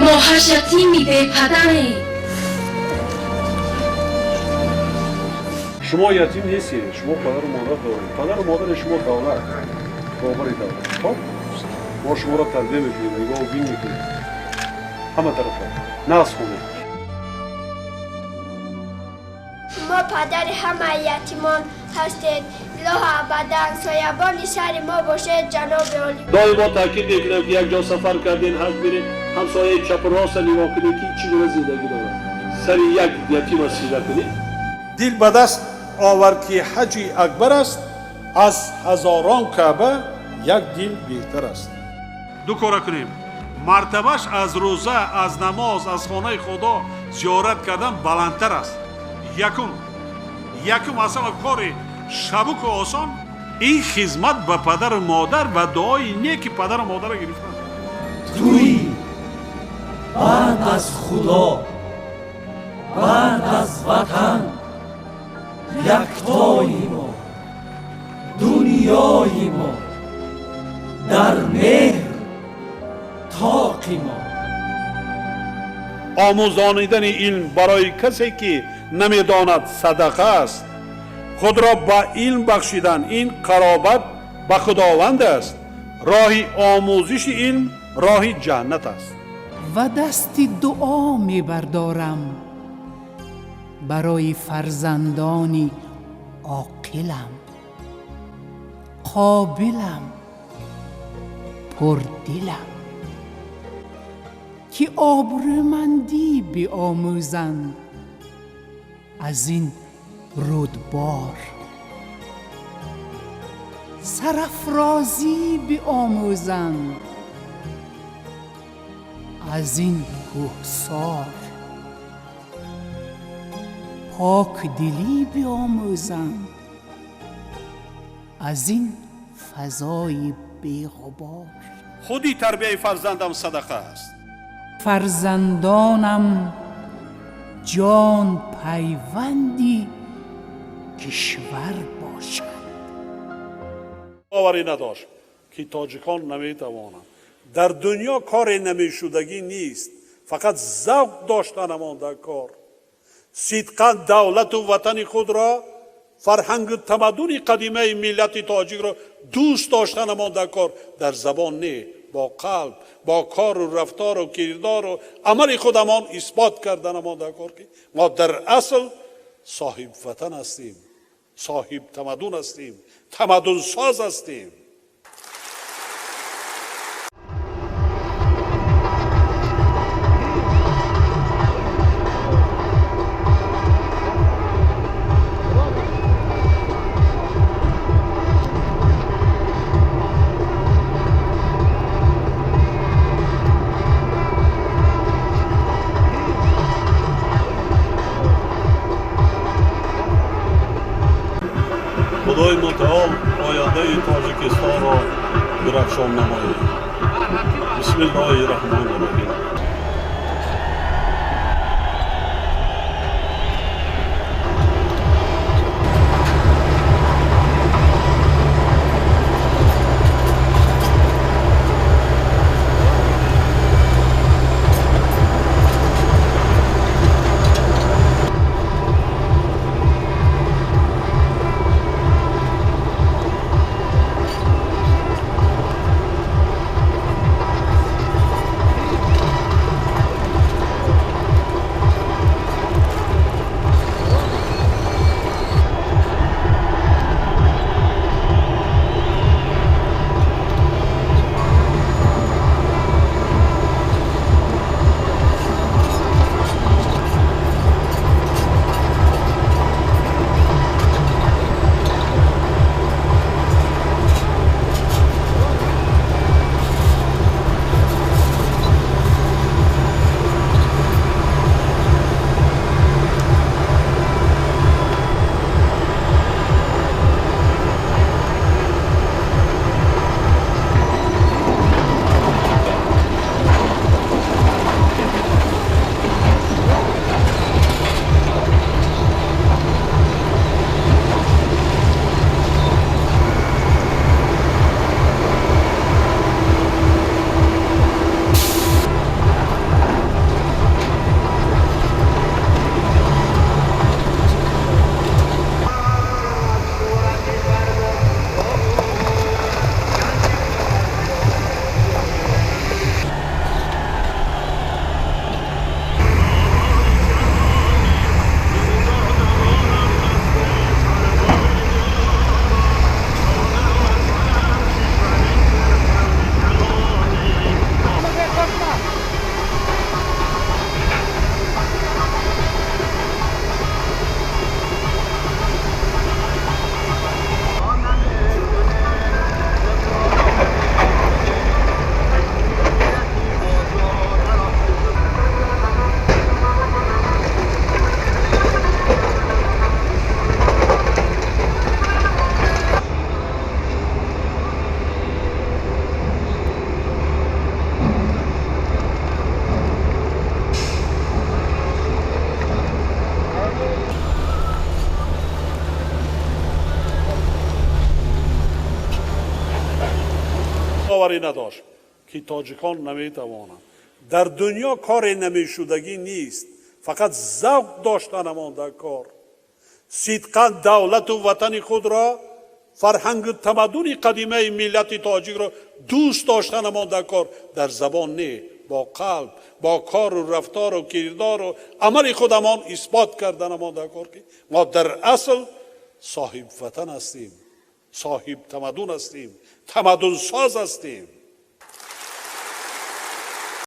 Мо ҳашт ятими бепадарем. Шумо ятим нестед, шумо падару модар доред. Падару модари шумо давлат, роҳбари давлат. Хоб? Мо шуморо тарбия мекунем, нигоҳу бин мекунем. Ҳама тарафа. Нағз хонед. Шумо падари ҳамаи ятимон ҳастед. Илоҳо абадан соябони сари мо бошед, ҷаноби олӣ. Доимо таъкид мекунам, ки як ҷо сафар карден, ҳаҷ биред, ҳамсояи чапу роста нигоҳ кунед, ки чӣ гуна зиндагӣ дорад. Сари як ятима сида кунед. Дил ба даст овар, ки ҳаҷи акбар аст, аз ҳазорон Каъба як дил беҳтар аст. Ду кора кунем. Мартабаш аз рӯза, аз намоз, аз хонаи Худо зиёрат кардан баландтар аст. Якум аз ҳама кори шабуку осон ин хизмат ба падару модар ва дуои неки падару модарро гирифтан. Туӣ баъд аз Худо, баъд аз ватан, яктои мо, дунёи мо, дар меҳр тоқи мо. Омӯзонидани илм барои касе ки намедонад садақа аст. Худро ба илм бахшидан ин қаробат ба Худованд аст. Роҳи омӯзиши илм роҳи ҷаннат аст. Ва дасти дуо мебардорам барои фарзандони оқилам, қобилам, пурдилам, ки обрӯмандӣ биомӯзанд аз ин рӯдбор, сарафрозӣ биомӯзанд аз ин кӯҳсор, покдилӣ биомӯзанд аз ин фазои беғубор. Худи тарбияи фарзандам садақа аст. Фарзандонам ҷон пайванди кишвар бошад. Боварӣ надошт, ки тоҷикон наметавонанд. Дар дунё коре намешудагӣ нест, фақат завқ доштанамон дар кор. Сидқан давлату ватани худро, фарҳангу тамаддуни қадимаи миллати тоҷикро дӯст доштанамон дар кор. Дар забон не, бо қалб, бо кору рафтору кирдору амали худамон исбот карданамон дар кор, ки мо дар асл соҳиб ватан ҳастем, соҳиб тамаддун ҳастем, тамаддунсоз ҳастем. Худои мутаол ояндаи Тоҷикистонро дурахшон намояд. Бисмиллоҳи раҳмони раҳим. Боварӣ надошт, ки тоҷикон наметавонанд. Дар дунё коре намешудагӣ нест, фақат завқ доштанамон дар кор, сидқан давлату ватани худро, фарҳангу тамаддуни қадимаи миллати тоҷикро дӯст доштанамон дар кор. Дар забон не, бо қалб, бо кору рафтору кирдору амали худамон исбот карданамон дар кор, ки мо дар асл соҳиб ватан ҳастем, соҳиб тамаддун ҳастем, тамаддунсоз ҳастем.